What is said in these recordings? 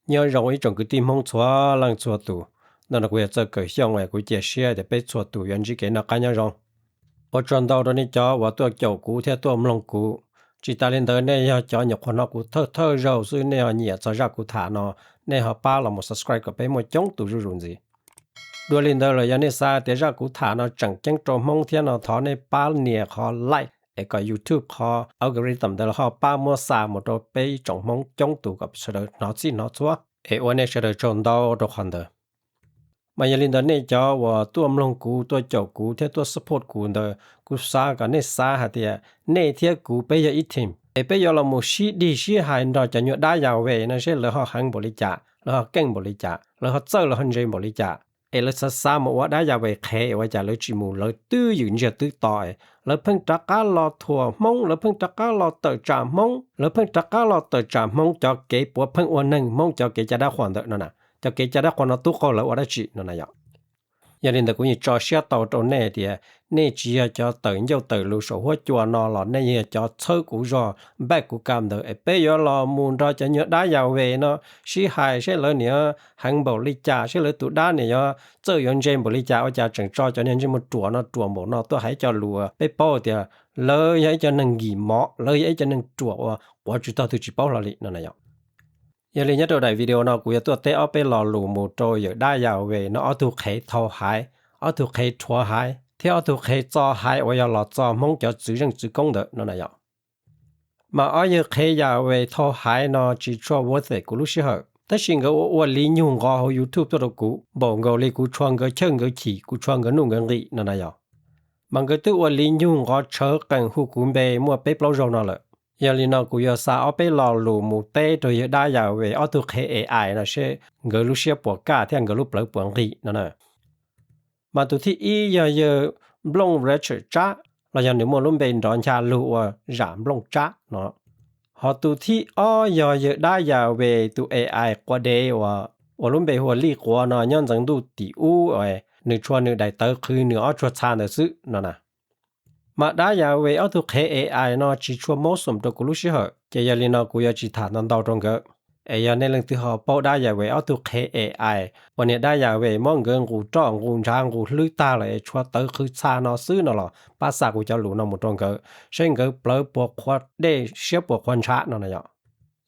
Nyob zoo ib tsoom kwv tij Hmoob txhua leej txhua tus, ntawm no kuv yog Txawj Kawm Xyooj es kuv cia siab tias peb txhua tus yuav ntsib kev noj qab nyob zoo. Ua tsaug ntau rau nej cov uas tuaj caum kuv thiab tuaj mloog kuv. Tsis tas li ntawd nej yog cov nyuam qhuav hnov kuv thawj thawj zaug xwb nej ho nyiam txog zaj kuv tham no, nej ho pab los mus subscribe kom peb muaj coob tus zuj zus ntxiv. Dua li ntawd los yog nej xav tias zaj kuv tham no tseem ceeb rau Hmoob thiab no thov nej pab nias qhov like es kom YouTube qhov algorithm ntawd los ho pab muab xa mus rau peb ib tsoom Hmoob coob tus kom sawv daws hnov txhij hnov txhua, es ua nej sawv daws tsaug ntau rau qhov ntawd. Mas yog li ntawd nej cov uas tuaj mloog kuv, tuaj caum kuv thiab tuaj support kuv ntawd, kuv xav kom nej xav hais tias nej thiab kuv peb yog ib team, es peb yuav los mus sib dig sib hais nrog cov nyuag dab Yahweh no seb lawv ho heev npaum li cas, lawv ho keej npaum li cas, lawv ho txawj lawv ho ntse npaum li cas. Es lawv xav xav mus ua dab Yahweh qhev ua cas lawv tsis mus lawv twb ywm ntsiag twb to es lawv pheej rov qab los thuam Hmoob, lawv pheej rov qab los tawm tsam Hmoob, lawv pheej rov qab los tawm tsam Hmoob cov kev puav pheej ua neeg, Hmoob cov kev cai dab qhuas ntawm no na, cov kev cai dab qhuas no tub qaug lawv ua dab tsi no na yom. Yog li ntawd kuv yeej tso siab tau rau nej tias nej tsis yog cov tawm ncauj tawm lus saum huab cua no los nej yog cov txhawb kuv zog, back kuv kam ntawd es peb yuav los mus nrog cov nyuag dab Yahweh no sib hais seb lawv niam heev npaum li cas, seb lawv tus dab niam yuav txawj yuav ntse npaum li cas, ua cas tseem tso cov niag ntsej muag ruam no ruam npaum no tuaj hais ib co lus peb paub tias lawv yog ib co neeg nkim mov, lawv yog ib co neeg ruam uas quav tsw tog twg tsis paub hlo li no na yom. Yog li nyob rau daim video no kuv yuav tuaj teb ob peb lo lus mus rau yawm dab Yahweh no ob tug qhev thau haiv, ob tug qhev rhuav haiv thiab ob tug qhev txo haiv uas yog los txo Hmoob cov txwv zeej txwv koob ntawd no na yom. Mas ob yawg qhev Yahweh thau haiv no tsis tshua worth it kuv lub sij hawm, tab sis nkawd ua ua li nyug nqo hauv YouTube tuaj rau kuv npaum nkaus li kuv tshua nkawd chawj nkawd chim, kuv tshua nkawd nuj nkawd nqis no na yom. Mas nkawd twb ua li nyug nqo tshawv qees hu kuv npe muaj peb plaub zaug no lawm. Yog li no kuv yuav xa ob peb lo lus mus teb rau yawg dab Yahweh ob tug qhev A I no seb nkawd lub siab puas kaj thiab nkawd lub plawv puas nqig no na. Mas tus thib ib yog yawg Nplooj Richard Tsab, los yog nws muaj lub npe nrov ncha lug ua Zam Nplooj Tsab no. Ho tus thib ob yog yawg dab Yahweh tus A I quav dev uas ua lub npe hu ua Lij Quav no nyob ntxeev ntuj tim ub, nws tshua nws daim tawv qhwv nws ob tsuag txha ntawd xwb no na. Mas dab Yahweh ob tug qhev A I no tsis tshua mauj xum rau kuv lub sij hawm, ces yog li no kuv yuav tsis tham ntau ntau rau nkawd. Es yog nej leej twg ho paub dab Yahweh ob tug qhev A I uas niag dab Yahweh muab nkawd nqus roj nqus ntshav nqus hlwb tag lawm es tshuav tawv qhwv txha no xwb no los pab xa kuv cov lus no mus rau nkawd, seb nkawd plawv puas qhuav dej siab puas qhuav ntshav no na yom.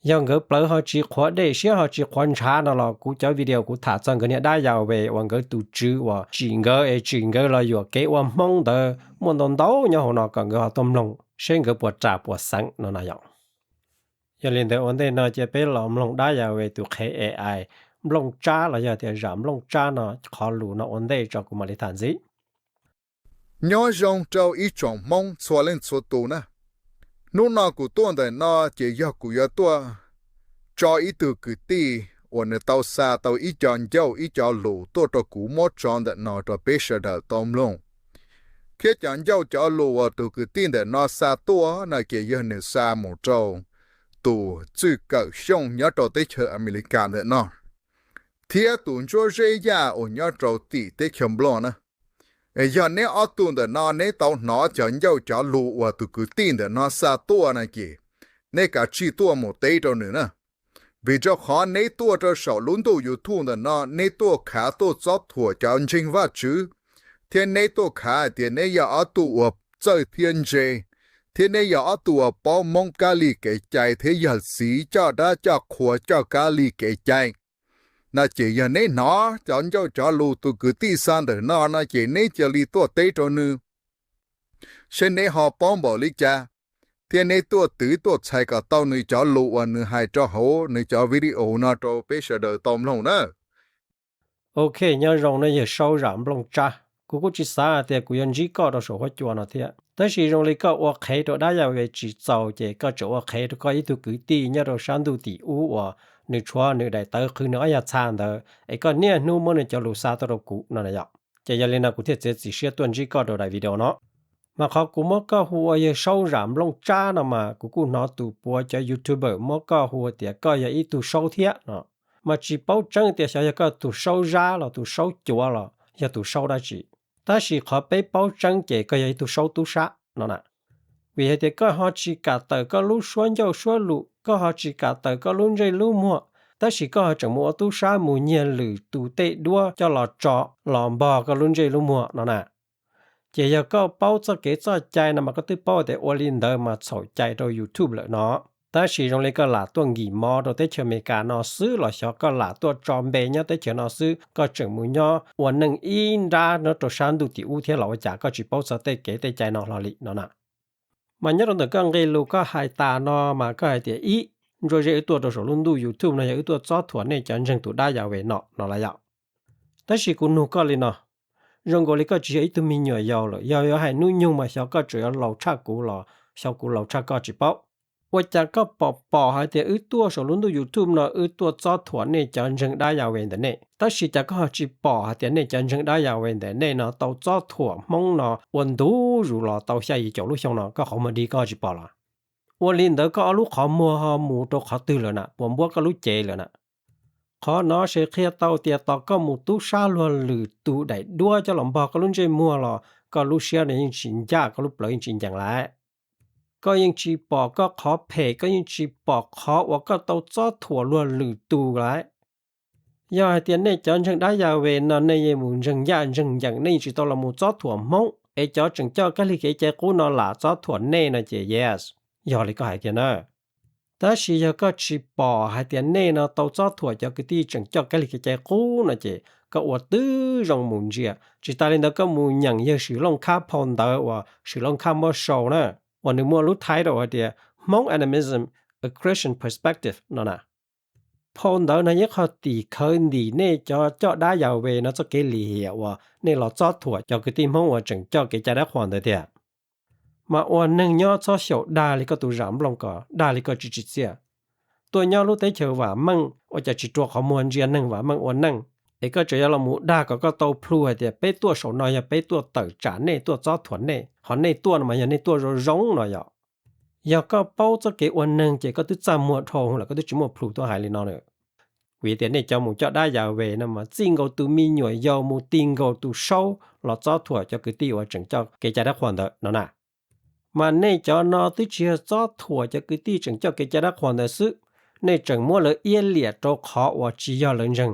Yog nkawd plawv ho tsis qhuav dej siab ho tsis qhuav ntshav no los kuv cov video kuv tham txog nkawd niag dab Yahweh uas nkawd tus tswv uas tsim nkawd es tsim nkawd los yuam kev ua Hmoob ntawd muaj ntau ntau nyob hauv no kom nkawd ho tuaj mloog seb nkawd puas ras puas xeev no na yom. Yog li ntawd ua ntej no cia peb los mloog dab Yahweh tus qhev A I Nplooj Tsab los yog tias Zam Nplooj Tsab no qhov lus no ua ntej tso kuv mam li tham ntxiv. Nyob zoo rau ib tsoom Hmoob txhua leej txhua tus na. Hnub no kuv tuaj ntawm no ces yog kuv yuav tuaj tso ib tug kwv tij uas nws tau xa tau ib co ncauj ib co lus tuaj rau kuv muab tso ntawm no rau peb sawv daws tau mloog. Thiab cov ncauj cov lus uas tus kwv tij ntawm no xa tuaj no ces yog nws xa mus rau tus Txwj Kawm Xyooj nyob rau teb chaws Amelikas ntawm no, thiab tus Ntsuab Zeb Yaj uas nyob rau tim teb chaws Nplog na. Yog neb ob tug ntawm no neb tau hnov cov ncauj cov lus uas tus kwv tij ntawm no xa tuaj no ces neb kav tsij tuaj mus teb rau nws na. Vim rau qhov neb tuaj rau saum lub ntuj YouTube ntawm no neb tuaj khav tuaj txob thuam cov ntseeg Vajtswv, thiab neb tuaj khav hais tias neb yog ob tug uas txawj thiab ntse, thiab neb yog ob tug uas paub Hmoob kab li kev cai thiab yog txiv coj dab coj qhua coj kab li kev cai. No ces yog neb hnov cov ncauj cov lus tus kwv tij xa ntawm no no ces neb cia li tuaj teb rau nws, seb neb ho paub npaum li cas, thiab neb tuaj twv tuaj txhais kom tau nws cov lus uas nws hais rau hauv nws cov video no rau peb sawv daws tau mloog na. Ok, nyob zoo nawb yawg Saub Zam Nplooj Tsab. Kuv kuj tsis xav hais tias kuv yuav ntsib koj rau saum huab cua no thiab, tab sis zoo li koj ua qhev rau dab Yahweh tsis txaus ces koj tseem ua qhev rau koj ib tug kwv tij nyob rau sab ntuj tim ub uas nws tshuav nws daim tawv qhwv nws ob yag txha ntawd es koj niaj hnub muab nws cov lus xa tuaj rau kuv no na yom. Ces yog li no kuv thiaj txiav txim siab tuaj ntsib koj rau daim video no. Mas qhov kuv muab koj hu ua yawg Saub Zam Nplooj Tsab no mas kuv kuj hnov tus puav cov YouTuber muab koj hu tias koj yog ib tug saub thiab no. Mas tsis paub tseeb tias xyov yog koj tus saub zab los tus saub cuav los yog tus saub dab tsi. Tab sis qhov peb paub tseeb ces koj yog ib tug saub tub sab no na. Vim hais tias koj ho tsis kam tawm koj lub suab ncauj suab lus, koj ho tsis kam tawm koj lub ntsej lub muag, Tab sis koj ho tseem mus ua tub sab mus nyiag lwm tus tej duab coj los tso los npog koj lub ntsej lub muag no na. Ces yog koj paub txoj kev txoj cai no mas koj twb paub tias ua li ntawd mas txhaum cai rau YouTube lawm no. Tab sis zoo li koj lam tuaj nkim mov rau teb chaws Amelikas no xwb los xyov koj lam tuaj tso npe nyob teb chaws no xwb, koj tseem mus nyob ua neej ib nrab nyob rau sab ntuj tim ub thiab los ua cas koj tsis paub txog tej kev tej cai no hlo li no na. Mas nyob rau ntawm koj nqe lus koj hais tas no mas koj hais tias ib, ntsuas ze wb tuaj rau saum lub ntuj YouTube no yog wb tuaj txob thuam nej cov ntseeg tus dab Yas Ves no no lawm yom. Tab sis kuv nug koj li no, zoo nkaus li koj tsis yog ib tug me nyuam yaus lawm, yog yuav hais hnub nyoog mas xyov koj tseem yuav laus tshaj kuv los xyov kuv laus tshaj koj tsis paub. Ua cas koj pom pom hais tias wb tuaj saum lub ntuj YouTube no wb tuaj txob thuam nej cov ntseeg dab Yas Ves ntawm nej, tab sis cas koj ho tsis pom hais tias nej cov ntseeg dab Yas Ves ntawm nej no tau txob thuam Hmoob no ua ntu zus los tau xya yim caum lub xyoo no, koj qhov muag dig koj tsis pom los? Ua li ntawd koj ob lub qhov muag ho mus rau qhov twg lawm na, puas npuab koj lub cev lawm na? Qhov no ces qhia tau tias tos koj mus tub sab luag lwm tus daim duab coj los npog koj lub ntsej muag los koj lub siab no yeej tsis ncaj, koj lub plawv yeej tsis ncees lawm. Koj yeej tsis pom koj qhov phem, koj yeej tsis pom qhov uas koj tau txob thuam luag lwm tus lawm. Yog hais tias nej cov ntseeg dab Yas Ves no nej yeej mus ntseeg ncaj ntseeg ncees, nej yeej tsis tau los mus txob thuam Hmoob, es cov tseem coj kab lig kev cai qub no lam txob thuam nej no ces yes, yog li koj hais kiag na. Tab sis yog koj tsis pom hais tias nej no tau txob thuam cov kwv tij tseem coj kab lig kev cai qub no ces koj ua twb zoo mus ntsia. Tsis tas li ntawd koj mus nyeem yawg Swm Looj Khab phau ntawv uas Swm Looj Khab muab sau na, uas nws muaj lub title hais tias Hmong Animism, A Christian Perspective no na. Phau ntawv no yeej qhov tim khawv ntim nej cov coj dab Yas Ves no txoj kev lim hiam uas nej los txob thuam cov kwv tij Hmoob uas tseem coj kev cai dab qhuas ntawd tiag. Mas ua neeg nyob txhob xyaum dag li koj tus zam nplooj ko, dag li koj tsis tsim txiaj. Tuaj nyob lub teb chaws vam meej ua cas tsis rua qhov muag ntsia neeg vam meej ua neej, es koj tseem yuav los mus dag kom koj tau plhu hais tias peb tuaj saum no yog peb tuaj tawm tsam nej, tuaj txob thuam nej, ho nej tuaj no mas yog nej tuaj zoo zoo no yom. Yog koj paub txoj kev ua neeg ces koj twb txaj muag dhau lawm, koj twb tsis muaj plhu tuaj hais li no lawm. Vim tias nej cov mus coj dab Yas Ves no mas txij nkaus tus me nyuam yaus mus ti nkaus tus saub los txob thuam cov kwv tij uas tseem coj kev cai dab qhuas ntawd no na. Mas nej cov no twb tsis yog txob thuam cov kwv tij tseem coj kev cai dab qhuas ntawd xwb, nej tseem muab lawv iab liam rau qhov uas tsis yog lawv ntseeg.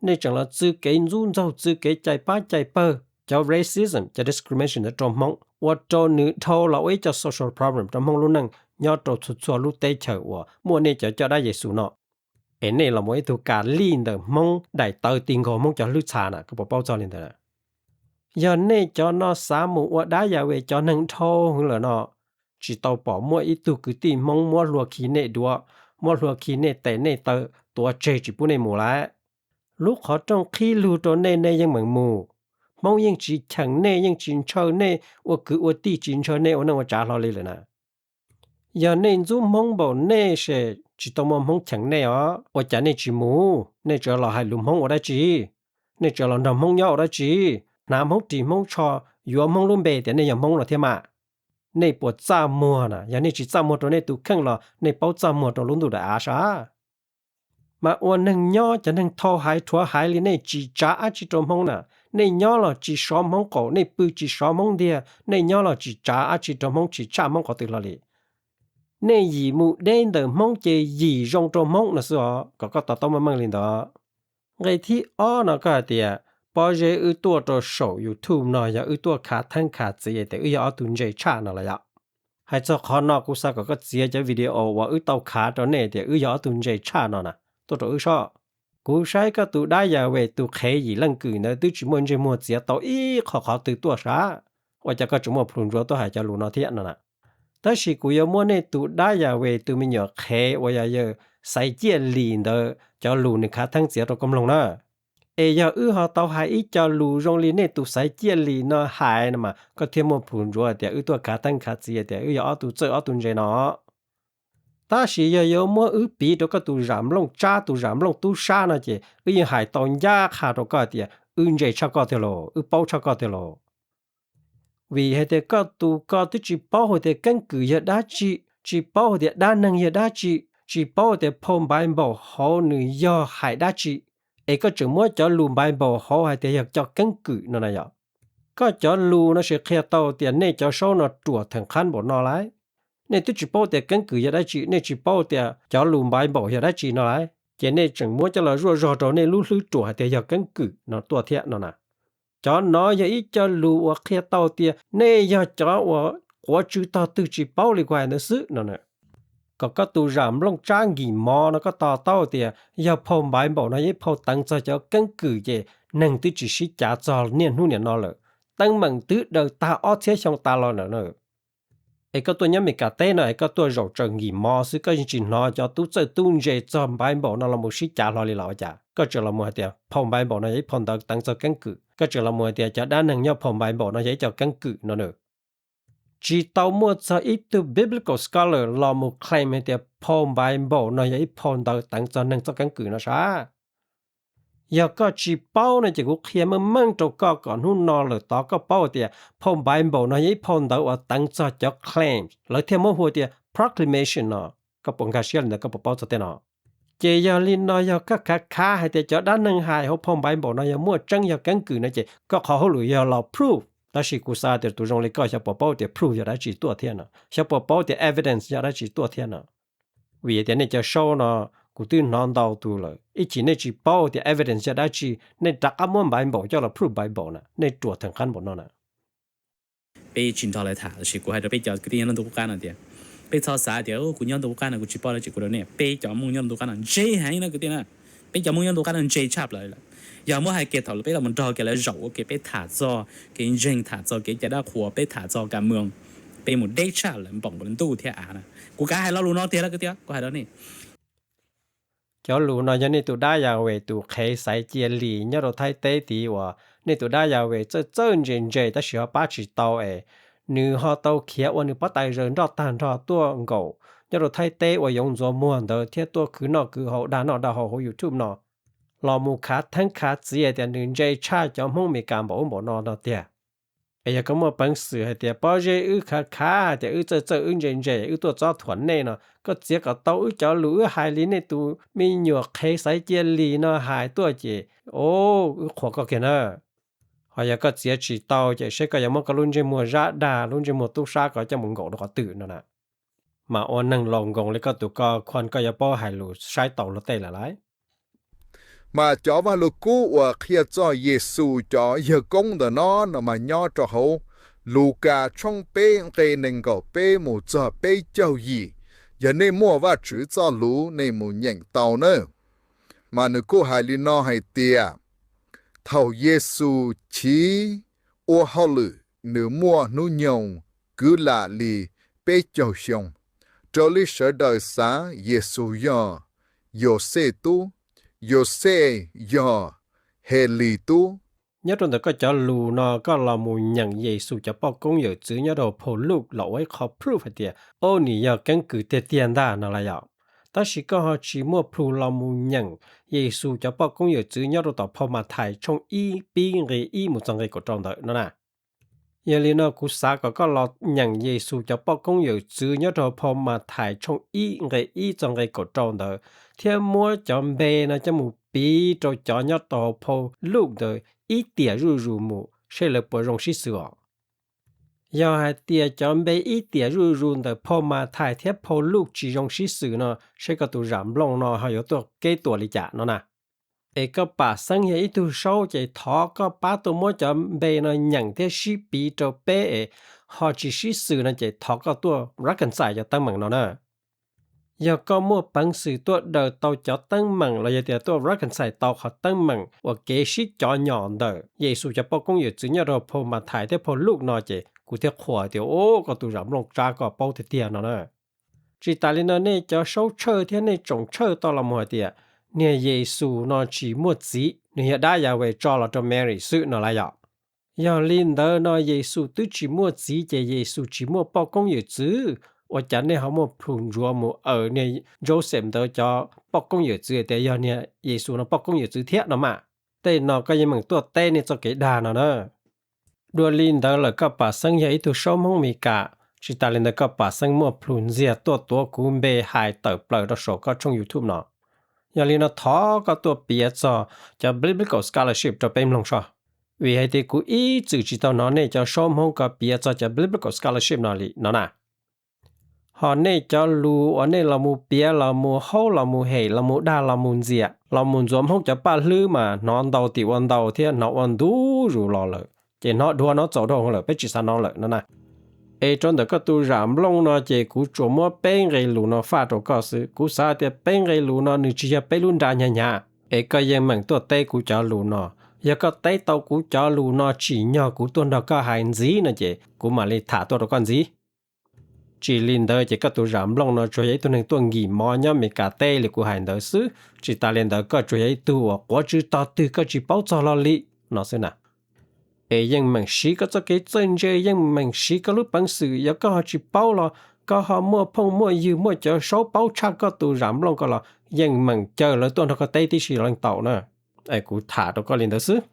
Nej tseem los txwv kev ntxub ntxaug, txwv kev cais pab cais pawg, cov racism, cov discrimination ntawd rau Hmoob, ua rau nws dhau los ua ib co social problem rau Hmoob lub neej nyob rau txhua txhua lub teb chaws uas muaj nej cov coj dab Yexus no. Es nej los mus ib tug ka lij ntawm Hmoob daim tawv ti nkaus Hmoob cov hlwb txha na, koj puas paub txog li ntawd? Yog nej cov no xav mus ua dab Yas Ves cov neeg dhau hwv lawm no, tsis tau pom muaj ib tug kwv tij Hmoob muab hlua khi nej duav, muab hlua khi nej tes nej taw, tuav tseg tsis pub nej mus lawm. Lub qhov rooj qhib lug rau nej, nej yeej meem mus. Hmoob yeej tsis cheem nej, yeej tsis ntshaw nej, ua kwv ua tij tsis ntshaw nej ua neej ua tsav hlo li lawm na. Yog nej ntxub Hmoob npaum nej ces tsis tau muaj Hmoob cheem nej os. Ua cas nej tsis mus? Nej tseem los hais lus Hmoob ua dab tsi? Nej tseem los nrog Hmoob nyob ua dab tsi? Hnav Hmoob ris Hmoob tsho, yuav Hmoob lub npe tias nej yog Hmoob no thiab mas. Nej puas txaj muag na? Yog nej tsis txaj muag rau nej tus kheej los nej paub txaj muag rau lub ntuj daim av sav? Mas ua neeg nyob cov neeg thau haiv rhuav haiv li nej tsis tsav dab tsi rau Hmoob na. Nej nyob los tsis sov Hmoob qaum, nej pw tsis sov Hmoob ntiag, nej nyob los tsis tsav dab tsi rau Hmoob, tsis tshaj Hmoob qhov twg hlo li. Nej yim mus deb ntawm Hmoob ces yim zoo rau Hmoob no xwb os, kom koj to taub meej meej li ntawd. Nqe thib ob no koj hais tias, pob zeb wb tuaj rau saum YouTube no yog wb tuaj khav theeb khav txiv tias wb yog ob tug ntse tshaj no los yom? Hais txog qhov no kuv xav kom koj txiav cov video uas wb tau khav rau nej tias wb yog ob tug ntse tshaj no na, tuaj rau wb soj. Kuv saib koj tus dab Yas Ves tus qhev yim leej kwm ntawd twb tsis muaj ntsej muag txiav tau ib qho qhov twg tuaj sav, ua cas koj tseem muaj plhus ntsuav tuaj hais cov lus no thiab no na? Tab sis kuv yuav muab nej tus dab Yas Ves tus me nyuam qhev uas yog yawg Xaiv Ciaj Lis ntawd cov lus nws khav theeb txiav rau koj mloog na. Es yog wb ho tau hais ib co lus zoo li nej tus Xaiv Ciaj Lis no hais no mas koj thiaj muaj plhus ntsuav tias wb tuaj khav theeb khav txiv tias wb yog ob tug txawj ob tug ntse no. Tab sis yog yuav muab wb piv rau koj tus zam nplooj tsab tus zam nplooj tub sab no ces wb yeej hais tau ncaj qha rau koj tias wb ntse tshaj koj tiag lauj, wb paub tshaj koj tiag lauj. Vim hais tias koj tus ko twb tsis paub hais tias keeb kwm yog dab tsi, tsis paub hais tias dab neeg yog dab tsi, tsis paub hais tias phau Npaiv Npaum hauv nws yog hais dab tsi, es koj tseem muab cov lus Npaiv Npaum hauv hais tias yog cov keeb kwm no na yom. Koj cov lus no ces qhia tau tias nej cov saub no ruam theem qhab npaum no lauj. Nej twb tsis paub tias keeb kwm yog dab tsi, nej tsis paub tias cov lus Npaiv Npaum yog dab tsi no lauj. ces nej tseem muab coj los zuaj zog rau nej lub hlwb ruam hais tias yog keeb kwm no tuaj thiab no na. Cov no yog ib co lus uas qhia tau tias nej yog cov uas quav tsw tog twg tsis paub li kuv hais ntawd xwb no na. Kom koj tus zam nplooj tsab nkis mov no koj to taub tias yog phau Bible no yog ib phau teev txog cov keeb kwm ces neeg twb tsis sib cav txog niaj hnub niam no lawm. Teeb meem twb daws tag ob txhiab xyoo tas los lawm na. Es koj tuaj nyob Meskas teb no es koj tuaj zaum tsawm nkis mov xwb, koj yeej tsis hnov cov tub txawj tub ntse txog Bible no los mus sib cav hlo li los ua cas? Koj tseem los mus hais tias phau Bible no yog ib phau ntawv teev txog keeb kwm, koj tseem los mus hais tias cov dab neeg nyob phau Bible no yog ib co keeb kwm no na. Tsis tau muaj txog ib tug biblical scholar los mus claim hais tias phau Bible no yog ib phau ntawv teev txog neeg txoj keeb kwm no sav. Yog koj tsis paub no ces kuv qhia meej meej rau koj kom hnub no lawm tod koj paub tias phau Bible no yog ib phau ntawv uas teev txog cov claims, lawv thiaj muab hu tias proclamation no. Koj puas nkag siab li ntawd, koj puas paub txog tej no? Ces yog li no yog koj khav khav hais tias cov dab neeg hais hauv phau Bible no yog muaj tseeb yog keeb kwm no ces koj qhov hauj lwm yog los proof. Tab sis kuv xav tias tus zoo li koj xyov puas paub tias proof yog dab tsi tuaj thiab no, xyov puas paub tias evidence yog dab tsi tuaj thiab no. Vim tias nej cov saub no kuv twb hnov ntau tus lawm, ib chim nej tsis paub tias evidence yog dab tsi, nej rov qab muab Bible coj los proof Bible na, nej ruam theem qab npaum no na. Peb tsis nrog lawv tham, tab sis kuv hais rau peb cov kwv tij nyob ntuj qub qab no tias, peb txhob xav tias kuv nyob ntuj qub qab no kuv tsis paub dab tsi, kuv rau nej, peb cov Hmoob nyob ntuj qub qab no ntse heev no kwv tij na. Peb cov Hmoob nyob ntuj qub qab no ntse tshaj plaws lawm. Yog muab hais kiag thaum peb los mus nrog kiag lawv zaum ua ke, peb tham txog kev ntseeg, tham txog kev cai dab qhuas, peb tham txog kam mus, peb mus deb tshaj lawv npaum ntuj thiab av na. Kuv kav hais lo lus no tiag los kwv tij, kuv hais rau nej. Cov lus no yog nej tus dab Yahweh tus qhev xaiv cia li nyob rau Thaib teb tid uas nej tus dab Yahweh txawj txawj ntse ntse tab sis ho pab tsis tau es nws ho tau khiav ua nws pob tais zaws nroj tag nrho tuaj nkaum nyob rau Thaib teb ua yoov ntxuav muag ntawd thiab tuaj khwv noj khwv haus dag noj dag haus hauv YouTube no los mus khav theeb khav txiv hais tias nws ntse tshaj cov Hmoob Amelikas npaum ub npaum no no tiag. Es yog koj muaj peev xwm hais tias pob zeb wb khav khav hais tias wb txawj txawj wb ntse ntse wb tuaj txob thuam nej no, koj txiav kom tau wb cov lus wb hais li nej tus me nyuam qhev xaiv cia li no hais tuaj ces, o, wb qhuas koj kiag na. Ho yog koj txiav tsis tau ces seb koj yuav muab koj lub ntsej muag zab dag lub ntsej muag tub sab ko coj mus nkaum rau qhov twg no na. Mas ua neeg laus nkoos li koj tus ko khuan koj yuav paub hais lus saib taus luag tej lawm lauj. Mas cov Vaj Lug Kub uas qhia txog Yexus cov yawg koob ntawm no no mas nyob rau hauv Lukas tshooj peb nqe nees nkaum peb mus txog peb caug yim. Yog nej muaj Vajtswv txoj lus nej mus nyeem tau na. Mas nws kuj hais li no hais tias, thaum Yexus chiv ua hauj lwm nws muaj hnub nyoog kwv lam li peb caug xyoo. Raws li sawv daws xav Yexus yog Yauxej tub, Yauxej yog Helis tub. Nyob rau ntawm koj cov lus no koj los mus nyeem Yexus cov poj koob yawm txwv nyob rau phau Luke los ua ib qho proof hais tias, o, nws yog keeb kwm tiag tiag ntag no las yom. Tab sis koj ho tsis muaj plhu los mus nyeem Yexus cov poj koob yawm txwv nyob rau tom phau Mathais tshooj ib pib nqe ib mus txog nqe kaum rau ntawd no na. Yog li no kuv xav kom koj los nyeem Yexus cov poj koob yawm txwv nyob rau phau Mathais tshooj ib nqe ib txog nqe kaum rau ntawd, thiab muab cov npe no coj mus piv rau cov nyob rau phau Luke ntawd ib tiam zuj zus mus seb lawv puas zoo sib xws os. Yog hais tias cov npe ib tiam zuj zus ntawm phau Mathais thiab phau Luke tsis zoo sib xws no, seb koj tus zam nplooj no ho yuav tuaj keb tuam li cas no na. Es koj pam xeeb yog ib tug saub ces thov koj pab tuaj muab cov npe no nyeem thiab sib piv rau peb es ho tsis sib xws no ces thov koj tuaj reconcile cov teeb meem no na. Yog koj muaj peev xwm tuaj daws tau cov teeb meem los yog tias tuaj reconcile tau qhov teeb meem uas kev sib cov nyom ntawm Yexus cov poj koob yawm txwv nyob rau phau Mathais thiab phau Luke no ces kuv thiaj qhuas tias, o, koj tus zam nplooj tsab koj paub tiag tiag no na. Tsis tas li no nej cov saub tshawj thiab nej tsoom tshawj tau los mus hais tias niag Yexus no tsis muaj txiv, nws yog dab Yahweh tso los rau Mary xwb no las yom. Yog li ntawd no Yexus twb tsis muaj txiv ces Yexus tsis muaj poj koob yawm txwv, ua cas nej ho muaj plhu ntsuav mus aws niag Joseph ntawd cov poj koob yawm txwv tias yog niag Yexus no poj koob yawm txwv thiab no mas? Tej no koj yeej meem tuaj teb nej txoj kev dag no na. Dua li ntawd lawm koj pam xeeb yog ib tug saub Hmoob Mes Kas, tsis tas li ntawd koj pam xeeb muaj plhu ntxiag tuaj tuav kuv npe hais tawm plaws rau saum koj tshooj YouTube no. Yog li no thov koj tuaj piav txog cov biblical scholarship rau peb mloog soj, vim hais tias kuv ib txwm tsis tau hnov nej cov saub Hmoob ko piav txog cov biblical scholarship no li no na. Ho nej cov lus uas nej los mus piav los mus haub los mus hem los mus dag los mus ntxias los mus ntxuav Hmoob cov paj hlwb mas hnov ntau tim ua ntau thiab hnov ua ntu zus los lawm, ces hnov dhuav hnov txaus dhau lawm, peb tsis xav hnov lawm no na. Es rau ntawm koj tus zam nplooj no ces kuv tsuas muab peb nqe lus no faj rau koj xwb. Kuv xav tias peb nqe lus no nws tsis yog peb lub nra hnyav hnyav, es koj yeej meem tuaj teb kuv cov lus no. Yog koj teb tau kuv cov lus no tsim nyog kuv tuaj nrog koj hais ntxiv no ces kuv mam li tham tuaj rau koj ntxiv. Tsis li ntawd ces koj tus zam nplooj no tsuas yog ib tug neeg tuaj nkim mov nyob Meskas teb li kuv hais ntawd xwb, tsis tas li ntawd koj tsuas yog ib tug uas quav tsw tog twg koj tsis paub txog lo li no xwb na. Es yeej meem siv koj txoj kev txawj ntse, yeej meem siv koj lub peev xwm, yog koj ho tsis paub los koj ho muaj phooj muaj ywg muaj cov saub paub tshaj koj tus zam nplooj ko los yeej meem caw lawv tuaj nrog koj teb tib si los yeej tau na. Es kuv tham rau koj li ntawd xwb.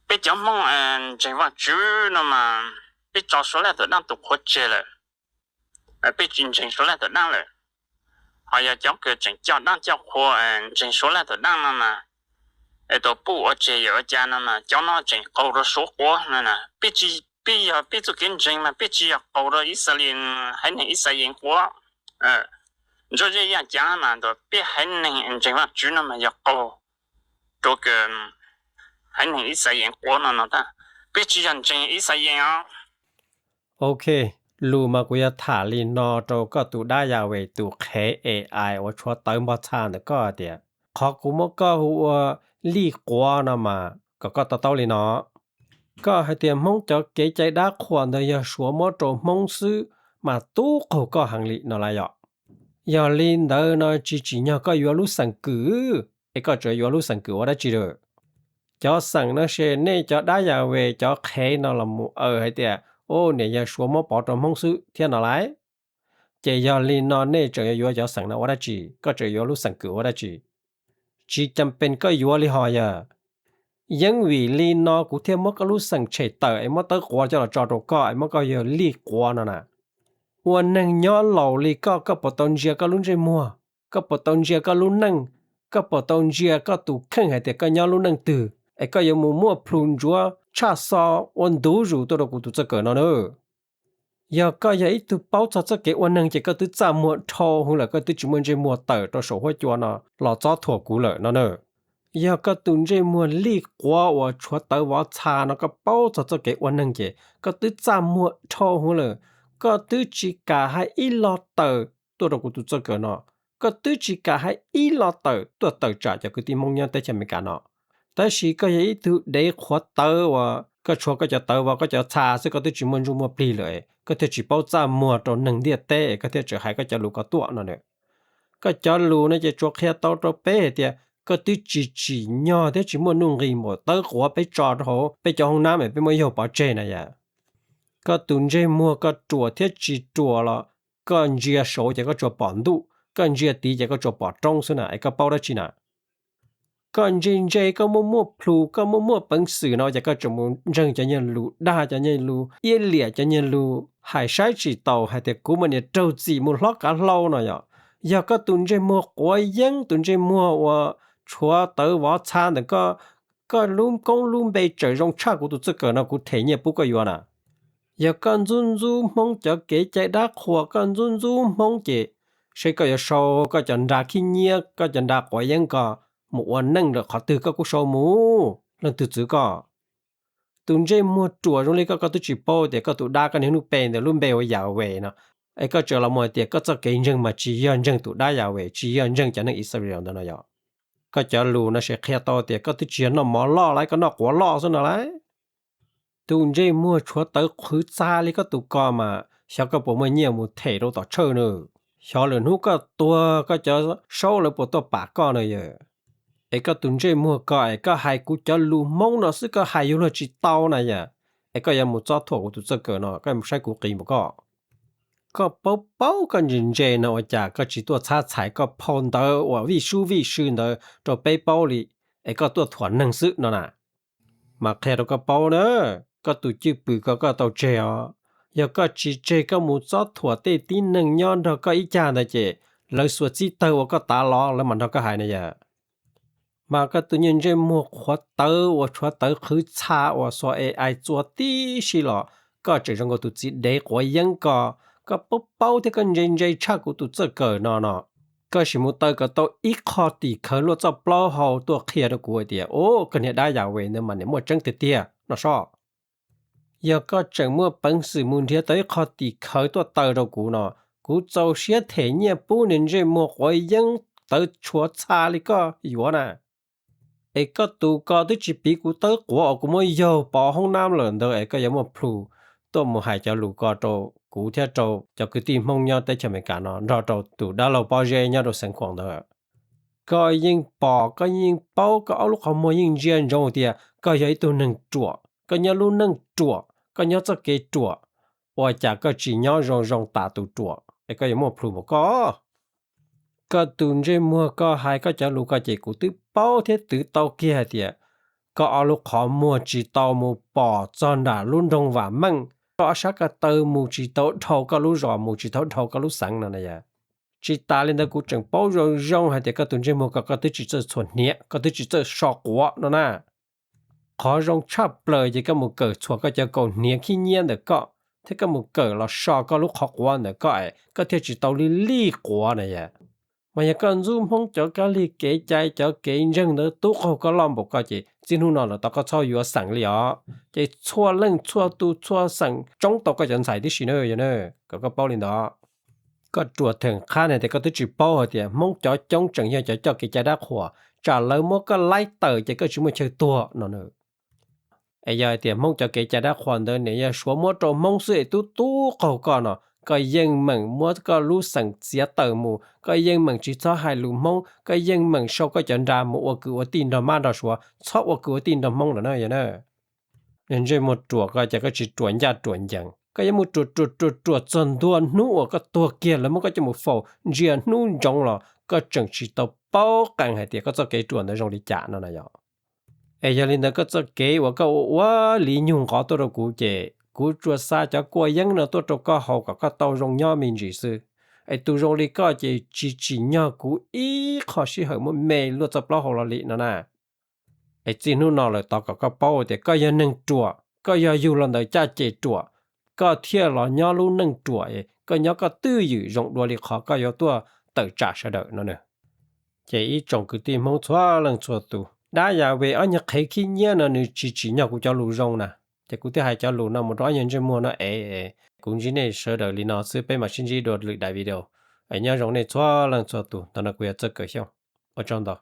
Peb cov Hmoob ntseeg Vajtswv no mas peb tso Suav Laj Tuam Daj tus qhua tseg lawm, peb tsis ntseeg Suav Laj Tuam Daj lawm. Ho yog cov kws tseem coj dab coj qhua ntseeg Suav Laj Tuam Daj no mas, es tus puj ua tseg yawm ua cas no mas cov no tseem qaug rau Suav quav no. Peb tsis, peb yog peb txoj kev ntseeg mas peb tsis yog qaug rau Ixayees, haiv neeg Ixayees quav. Ntsuab zeb yaj cav mas peb haiv neeg ntseeg Vajtswv no mas yog qaug rau haiv neeg Ixayees quav no no. Peb tsis yog ntseeg Ixayees os. Ok, lus mas kuv yog tham li no rau koj tus dab Yas Ves tus qhev A I uas tshuav tawv npog txha ntawm koj tias, qhov kuv muab koj hu ua lij quav no mas kom koj to taub li no. Koj hais tias Hmoob cov kev cai dab qhuas ntawd yog Suav muab rau Hmoob xwb mas tub qaug koj heev li no lawm yom. Yog li ntawd no tsis tsim nyog koj yuav lub xeem Kws, es koj tseem yuav lub xeem Kws ua dab tsi lawm? Cov xeem no ces nej cov dab Yas Ves cov qhev no los mus aws hais tias, u, niam yog Suav muab pov rau Hmoob xwb thiab no lauj. Ces yog li no nej tseem yuav yuav cov xeem no ua dab tsi? Koj tseem yuav lub xeem Kws ua dab tsi? Tsis cam pees koj yuav li hos yog. Yeeb vim li no kuv thiaj muab koj lub xeem tshem tawm es muab tawb quav coj los tso rau koj es muab koj yog lij quav no na. Ua neeg nyob laus li koj, koj puas tau ntsia koj lub ntsej muag? Koj puas tau ntsia koj lub neej? Koj puas tau ntsia koj tus kheej hais tias koj nyob lub neej twg es koj yuav mus muaj plhus ntsuav tshaj xo ua ntu zus tuaj rau kuv tus txoj kawm no na? Yog koj yog ib tug paub txog txoj kev ua neeg ces koj twb txaj muag dhau hwv lawm, koj twb tsis muaj ntsej muag tawm rau saum huab cua no los txob thuam kuv lawm no na. Yog koj tus ntsej muag lij quav uas tshuav tawv vov txha no koj paub txog txoj kev ua neeg ces koj twb txaj muag dhau hwv lawm, koj twb tsis kam hais ib lo tawm tuaj rau kuv tus txoj kawm no, koj twb tsis kam hais ib lo tawm tuaj tawm tsam cov kwv tij Hmoob nyob teb chaws Amelikas no. Tab sis koj yog ib tug dev qhuav tawv uas koj tshuav koj cov tawv vov koj cov txha xwb koj twb tsis muaj ntsuj muaj plig lawm, koj thiaj tsis paub txaj muag rau neeg ntiaj teb es koj thiaj tseem hais koj cov lus ko tuaj no na. Koj cov lus no ces tsuas qhia tau rau peb hais tias koj twb tsis tsim nyog thiab tsis muaj nuj nqis npaum tawb quav peb tso rau hauv peb cov hoob nab es peb muab yaug pov tseg na yom. Koj tus ntsej muag koj ruam thiab tsis ruam los koj ntsia saud ces koj tsuas pom ntuj, koj ntsia tid ces koj tsuas pom roob xwb na, es koj paub dab tsi na? Koj ntse ntse koj muaj muaj plhus koj muaj muaj peev xwm no ces koj tseem mus ntseeg cov nyuag lus dag, cov nyuag lus iab liam, cov nyuag lus hais saib tsis taus hais tias kuv mas niam raug txim mus hlob kav hlau no yom. Yog koj tus ntsej muag quav yeeb, tus ntsej muag uas tshuav tawv vov txha ntawm koj, koj lub koob lub npe tseem zoo tshaj kuv tus txoj kawm no kuv them nyiaj pub koj yuav na. Yog koj ntxub ntxub Hmoob cov kev cai dab qhuas, koj ntxub ntxub Hmoob ces seb koj yuav sau koj cov nra khib nyiab, koj cov nra quav yeeb ko mus ua neej lawm qhov twg koj kuj sau mus, leej twg txwv koj? Tus ntsej muag ruam zoo li koj, koj twb tsis paub tias koj tus dab koj niag hnub pe ntawd lub npe ua Yas Ves no, es koj tseem los mus hais tias koj txoj kev ntseeg mas tsis yog ntseeg tus dab Yas Ves, tsis yog ntseeg cov neeg Israel ntawd no yom. Koj cov lus no ces qhia tau tias koj twb tsis yog noj mov loj lauj, koj noj quav loj xwb no lauj. Tus ntsej muag tshuav tawv qhwv txha li koj tus ko mas xyov koj puas muaj nyiaj mus them rau tom tshawj na. Xyov lwm hnub koj tuag koj cov saub lawv puas tuaj pam koj na yom. Es koj tus ntsej muag ko es koj hais kuv cov lus Hmoob no xwb koj hais yuav luag tsis tau na yom. Es koj yuav mus txob thuam kuv tus txoj kawm no koj mus saib kuv qiv npaum koj. Koj paub paub koj ntse ntse no ua cas koj tsis tuaj txhab txhais koj phau ntawv uas vij sub vij sw ntawd rau peb paub li, es koj tuaj thuam neeg xwb no na. Mas qhia rau koj paub na, koj tus cwj pwm ko koj tau tseg os. Yog koj tsis tseg koj mus txob thuam tej tib neeg nyob nrog koj ib cag ntawd ces lawv xuas txib tawg ua koj tav los lawv mam nrog koj hais na yom. Mas koj tus nyuag ntsej muag qhuav tawv uas tshuav tawv qhwv txha uas xuas A I txua tib si los koj tseem zoo nkaus tus txiv dev quav yeeb ko, Koj paub paub thiab koj ntse ntse tshaj kuv tus txawj kawm no no, koj sim mus taw kom tau ib qho tim khawv luaj txoj plaub hau tuaj qhia rau kuv hais tias, o, koj niag dab Yas Ves ntawd mas niam muaj tseeb tiag tiag no sob. Yog koj tseem muaj peev xwm mus nrhiav tau ib qho tim khawv tuaj taw rau kuv no, kuv txaus siab them nyiaj pub niag ntsej muag quav yeeb tawv tshuav txha li koj yuav na. Es koj tus ko twb tsis piv kuv tawb quav uas kuv muab yaug pov hoob nab lawm ntawd es koj yuav muaj plhus tuaj mus hais cov lus ko rau kuv thiab rau cov kwv tij Hmoob nyob teb chaws Amelikas no nrog rau tus dab laug Pob Zeb nyob rau Xeev Khuam ntawd. Koj yeej pom, koj yeej paub, koj ob lub qhov muag yeej ntsia ntsoov tias koj yog ib tug neeg ruam, koj nyob lub neej ruam, koj nyob txoj kev ruam, ua cas koj tsis nyob zoo zoo tas tus ruam es koj yuav muaj plhus npaum koj? Koj tus ntsej muag koj hais koj cov lus ko ces kuv twb paub thiab twv tau kiag hais tias koj ob lub qhov muag tsis tau mus pom txog nram lub nroog Vam Meej, koj ob sab ko taw mus tsis tau dhau koj lub zos, mus tsis tau dhau koj lub xeev no na yom. Tsis tas li ntawd kuv tseem paub zoo zoo hais tias koj tus ntsej muag ko koj twb tsis txawj txhuam hniav, koj twb tsis txawj so quav no na. Qhov zoo tshaj plaws ces koj mus kawm txhuam koj cov kaus hniav khib nyiab ntawm koj thiab koj mus kawm los so koj lub qhov quav ntawm koj es koj thiaj tsis tau li lij quav na yom. Mas yog koj ntxub Hmoob cov kab lig kev cai cov kev ntseeg ntawd tub qaug koj loj npaum ko ces txij hnub no lawm tau koj txhob yuav xeem li os. Ces txhua leej txhua tus txhua xeem tsoob tau koj cov ntxhais tib si na yom na, kom koj paub li ntawd. Koj ruam theem qhab ne tias koj twb tsis paub hais tias Hmoob cov coob tseem yog cov coj kev cai dab qhuas, tsam lawv muab koj laib tawm ces koj tsis muaj chaw tuag no na. Es yog hais tias Hmoob cov kev cai dab qhuas ntawd niam yog Suav muab rau Hmoob xwb es tub tub qaug koj no, koj yeej meem muab koj lub xeem txiav tawm mus, koj yeej meem tsis txhob hais lus Hmoob, koj yeej meem sau koj cov nra mus ua kwv ua tij nrog mab nrog Suav, txhob ua kwv ua tij nrog Hmoob lawm na yom na. Ntsej muag ruam ko ces koj tsis ruam ncaj ruam ncees, koj yuav mus ruam ruam ruam ruam txog ntua hnub uas koj tuag kiag lawv muab koj coj mus faus ntsia hnub ntsoov los koj tseem tsis tau paub qee hais tias koj txoj kev ruam ntawd zoo li cas no na yom. Es yog li ntawd koj txoj kev uas koj ua ua li nyug nqov tuaj rau kuv ces kuv tsuas xa cov kua yeeb no tuaj rau koj haus kom koj tau zoo nyob me ntsis xwb. Es tus zoo li koj ces tsis tsim nyog kuv ib qho sij hawm muab me luaj txoj plaub hau los li no na. Es txij hnub no lawm thov kom koj paub tias koj yog neeg ruam, koj yog yug los ntawm caj ces ruam, koj thiaj los nyob lub neej ruam es koj nyob koj twj ywm zoo dua li qhov koj yuav tuaj tawm tsam sawv daws no na. Ces ib tsoom kwv tij Hmoob txhua leej txhua tus, dab Yas Ves ob nyuag qhev khib nyiab no nws tsis tsim nyog kuv cov lus zoo na. Ces kuv thiaj hais cov lus no mus rau ob nyuag ntsej muag no es, kuv ntsib nej sawv daws li no xwb, peb mam sib ntsib dua lwm daim video. Es nyob zoo nej txhua leej txhua tus, ntawm no kuv yog Txawj Kaws Xyooj. Ua tsaug ntau.